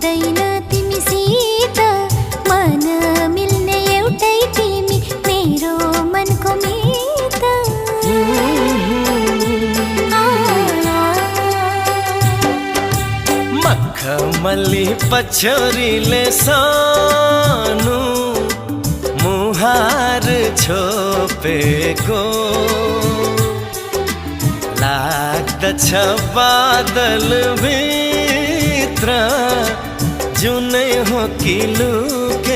हुँदैन तिमीसित मन मिल्ने एउटै तिमी मेरो मनको मित मखमली पछोरीले सानो मुहार छोपेको लाग्दछ बादल भित्र जुनै हो कि लुके